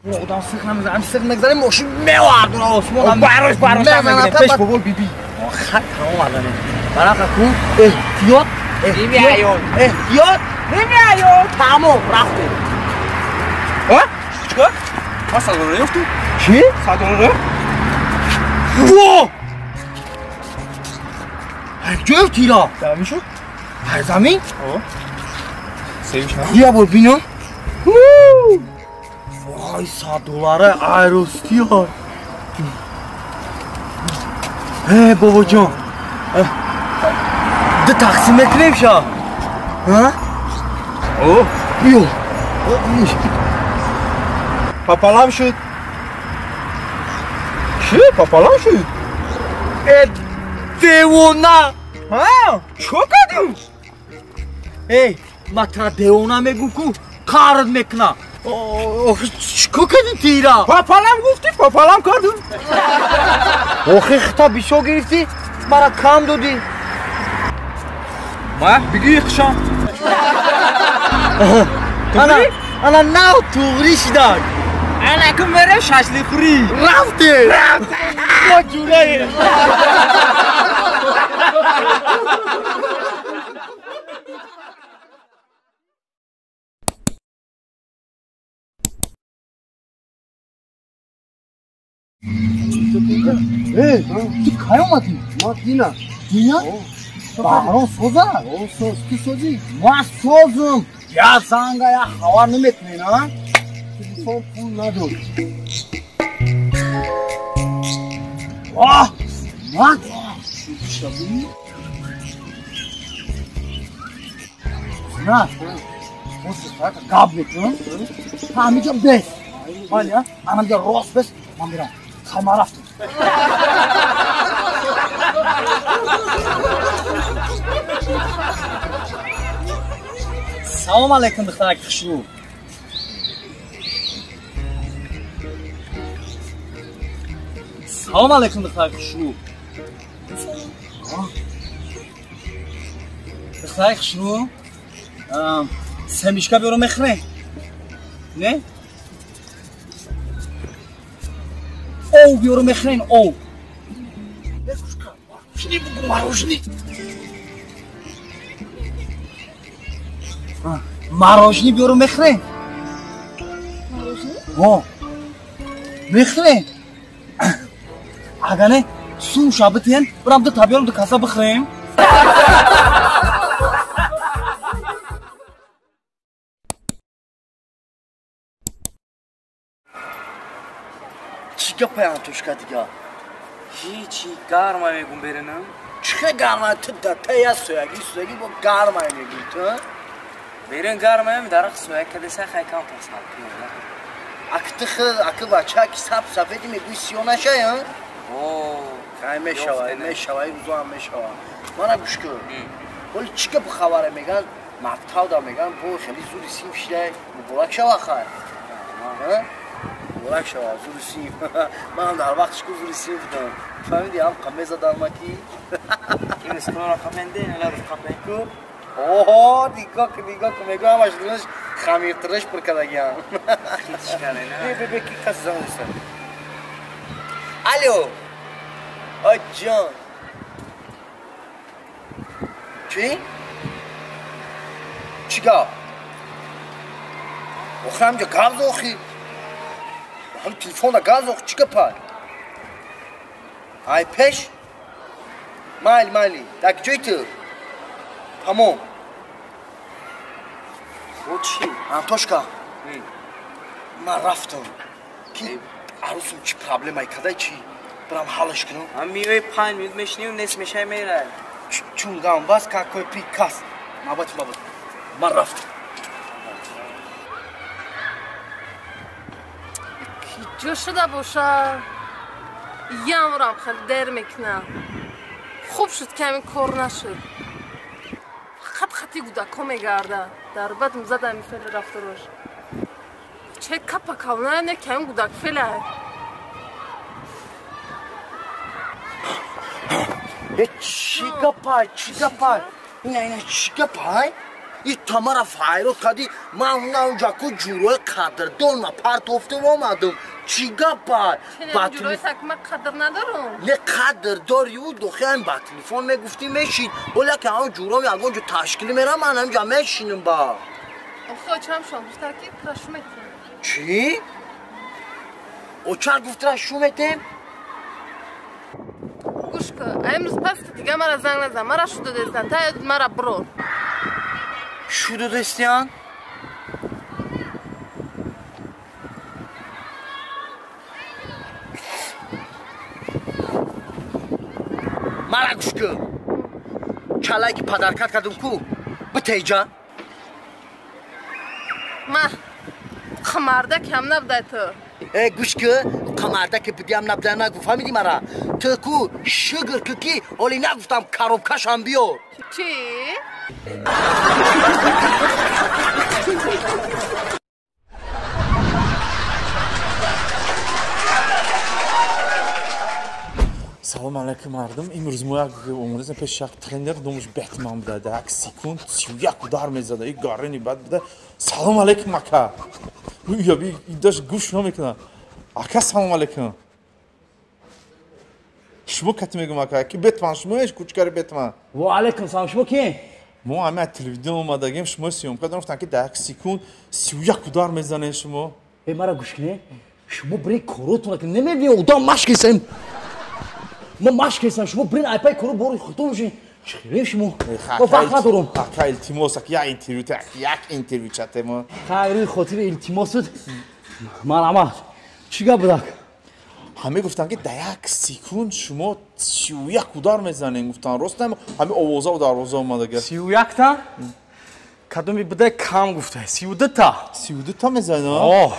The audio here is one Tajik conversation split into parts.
Одам сих намезанам, сих мегзарем, мошин мевардуна осмон. Барош барош намегирем. Пеш бобо биби. Хат тамом ардане. Барақа ку эҳтиёт, эҳтиёт, эҳтиёт, намеояд. Тамом рафтем. А? Чикор? Ма 100 доллар ёфту? Чӣ? 100 доллар? Во! Ҳар ҷо ёфтира? Замин шуд? Ҳар замин? О. Севиш на? Я бор бинам. Вай, 100 доллара айростиё. Э, бобоҷон. Ду тақсим мекунем ша? Ҳа? О. Биё. Пополам шуд. Чӣ? Пополам шуд? Э, девона! Ҳа? Чӣ кардӣ? Эй, ма тра девона мегӯм ку, қард мекуна. Охи чӣ кардӣ тира? Пополам гуфтӣ, пополам кардум. Охи хита бисёр гирифтӣ, мара кам додӣ. Ма бигӯи хушам. Ана, ана нав туғрӣ шидак. Ана ку мерем шашликхӯрӣ. Рафтем. Мо ҷураем. Эй, ту кай омадӣ? Ма дина. Дина? Баҳром соза? О, соз. Ту созӣ? Ма созум. Я занга, я хабар намекунӣ, на? Телефон пул надод. Оҳ! Ман? На. Гап мекунам. Ҳамиҷо бес. Майли, анамҷо рост бес. Ман мерам. Хайма рафтем. Салом алейкум, духтарак хушрӯ. Салом алейкум, духтарак хушрӯ. Духтарак хушрӯ, семечка биёро мехӯрем? Не? Ов биёро мехӯрем, ов. Мороженое. Мороженое биёро мехӯрем? Мороженое? О, мехӯрем. Агар не, сум ша битиҳен, бирам ду та биёрам, ду каса бихӯрем. Чӣ гапай, Антошка, дига? Ҳичи, гарма мегум беринам. Чӣ гарма? Ту датая соягӣ, соягӣ бо гарма мегӯӣ ту? Берин гармаем, дарахт соя кадеса хайкам тасал. Ак ту хел, ак бача ки саб сафеди мегӯӣ сиё нашай, а? О, хай мешава, мешава, рӯзо ҳам мешава. Мана гӯш кун. Ҳоли чӣ гап хабаре меган? Мактабда меган, бо хеле зуди синф шидай, муборак шава хай. Муборак шава, зуди синф. Манам дар вақтиш ку зуди синф будам. Фаҳмидӣ, ҳам қаме задан ма ки. Имрӯз кунора қаменде, ала рӯз қамен ку. Оҳо, нигоҳ кун, нигоҳ кун, мегӯ ҳамаш дунаш хамиртириш пур кардагиам. Хитиш карде, на? Бе, бе, бе, ки кас занг зад. Алло. Ой, ҷон. Чӣ? Чӣ гап? Охир ҳамҷо гап зохӣ. Ҳам телефонда гап зохӣ, чӣ гапай? Ай пеш? Майли, майли. Дар ҷои ту? Тамом. О, чӣ? Антошка. Ман рафтам. Ки арӯсум чӣ проблемае кадай чӣ? Бирам ҳаллаш кунам. Ҳам миёи 5 минут мешинем, нест мешай мерай. Чун гам бас какой пи кас. Мабат, мабат. Ман рафтам. Ҷо шуда боша. Ямрам хеле дер мекунам. Хуб шуд ки ҳамин кор нашуд. Фақат хати гудако мегардад. Дар бад мзад ҳамин фели рафторош. Че капа кавна не ки ҳамин гудак феле. Э, чӣ гапай, чӣ гапай? Ина, ина, чӣ гапай? И тамара файрот кади, ман унҷа ку ҷурои қадрдон ма партофтум омадум. Чӣ гапа? Ҷурои так ма қадр надорум. Не қадр дори ӯ дохиам ба телефон мегуфтӣ мешид. Оля ки ҳамон ҷуроми ягон ҷо ташкил мерам, ман ҳамҷа мешинам ба. Охи очам шон гуфта ки тура шу метем. Чӣ? Очар гуфт тура шу метем? Гӯш кун, имрӯз пас дига мара занг назан, мара шу додестан, та мара бирор. Шу додестиян? Мара гӯш кун. Чалае ки падаркат кардум ку, битеҷа. Ма қамарда кам набудай ту. Э, гӯш кун, қамарда ки будиам набудай нагу, фаҳмидӣ мара? Ту ку шугр ку ки оли нагуфтам коробкашам биёр. Чӣ? Салом алейкум мардум. Имрӯз мо як омадем пеши як тренер, номаш Бэтмен буда. Дар як секунд 31 удар мезада. И гарини бад буда. Салом алейкум ака. Ё даш гӯш намекунад. Ака салом алейкум. Шумо кати мегӯм ака, ки Бэтмен шумоеш кучкари Бэтмен. Ва алейкум салом, шумо ки? Мо ҳама телевизион омадагем, шумо съёмка дорем, гуфтанд ки дар як секунд 31 удар мезанед шумо. Э, мара гӯш кунед. Шумо биред коротона ки намебинед одам машқ кесем. Ма машқ кесам, шумо биред айпай коро бори худтон бошед. Чӣ шумо? Ма вақт надорум. Ака илтимос, ака як интервю, як интервю чатемо. Хайри хотири илтимосут. Марҳамат. Чӣ гап будак? Ҳаме гуфтанд ки дар як секунд шумо 31 удар мезанед. Гуфтанд рост ҳаме овоза дарвоза омадага. 31 та? Кадоми буда кам гуфта. 32 та. 32 та мезанед? О.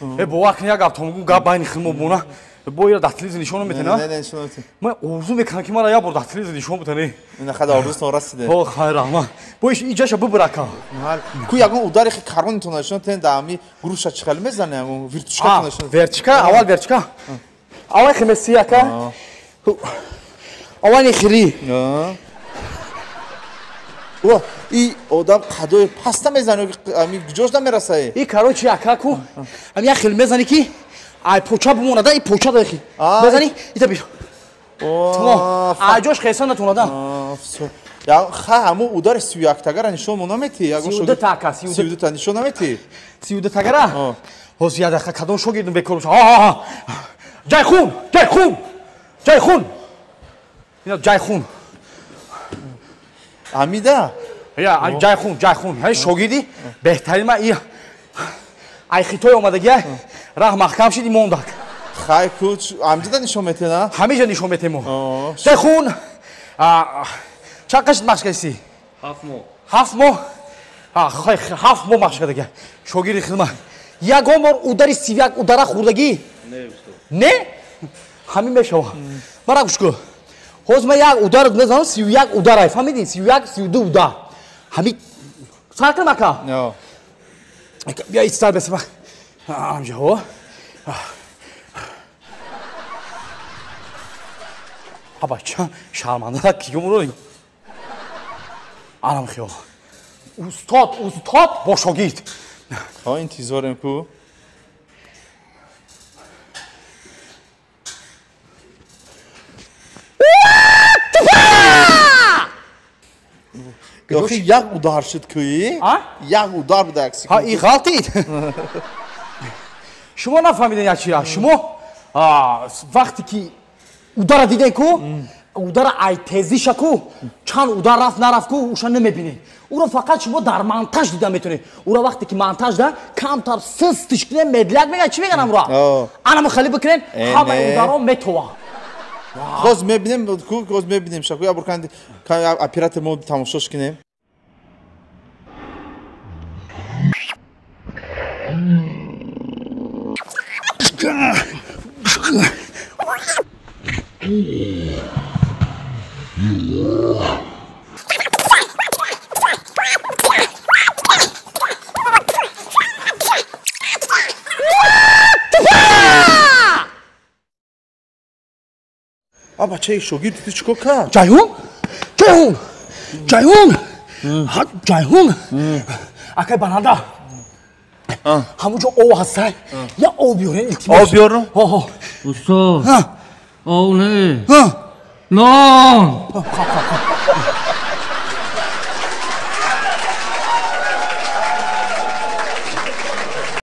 Э, бовар кунед як гап то мегӯм, гап байни худмо бона. Бо ира дар телевизор нишон метена? Не, не, нишон метена. Ман орзу мекунам ки мара як бор дар телевизор нишон битане. Ина хада орзутон расиде. О, хайр раҳмат. Бо иш иҷаша бибирака. Ку ягон удари хи каронитон нишон тен дар ҳами груша чӣ хел мезане, ягон вертушкатон нишон. Вертушка, аввал вертушка. Аввал хемеси ака. Аввал нихири. О, и одам қадои паста мезане, ами ҷош намерасае. И короче ака ку, ами як хел мезани ки ай поча бимонада, и поча дахи. Мезани, ита бир. О, ай ҷош хеса натонада. Я ха ҳамун удари 31 тагара нишон мо намети, ягон 32 та ака, 32 та нишон намети. 32 тагара? Ҳозир як дақиқа кадом шогирдум бекор боша. Ҳа. Ҷайхун, Ҷайхун. Ҷайхун. Ина Ҷайхун. Амида? Я, Ҷайхун, Ҷайхун. Ҳай шогирди беҳтарин ма и ай хитой омадагия. Раҳ маҳкам шид, мондак. Хай ку, ҳамҷода нишон метена? Ҳамиҷа нишон метемо. Ҷайхун, чанд қашт машқ кардӣ? 7 моҳ. 7 моҳ? Хай, 7 моҳ машқ кардагия. Шогирди хидмат. Ягон бор удари 31 удара хӯрдагӣ? Не, устод. Не? Ҳамин мешава. Мара гӯш кун. Ҳозир ман як удар мезанам, 31 ударай, фаҳмидӣ? 31, 32 удар. Ҳамин сар кунам ака? Бия истар бесма. Амҷа, аба ча шарманда кигумро анам хиёл. Устод, устод бо шогирд. Ҳа, интизорем ку. Охи як удар шуд куи? Як удар буда як секунд. Ҳа, и ғалтид. Шумо нафаҳмидед як чира. Шумо вақте ки удара дидем ку, удара ай тезиша ку, чанд удар рафт нарафт ку, уша намебинед. Уро фақат шумо дар монтаж дида метавонед. Уро вақте ки монтаж да, камтар сустиш кунем, медляк мегӯяд, чӣ мегӯянд амро? Анамо хали бикунем, ҳамаи ударо метова. Хоз мебинем, ку, хоз мебинем. Шаку я буркан оператор мо тамошош кунем. А бачаи шогирди ту чӣ кор кард? Ҷайҳун? Ҷайҳун! Ҷайҳун! Ҷайҳун, акай баранда, ҳамунҷо об ҳастай, я об биёрен, илтимос. Об биёрам? Ҳо. Устод, об не, нон.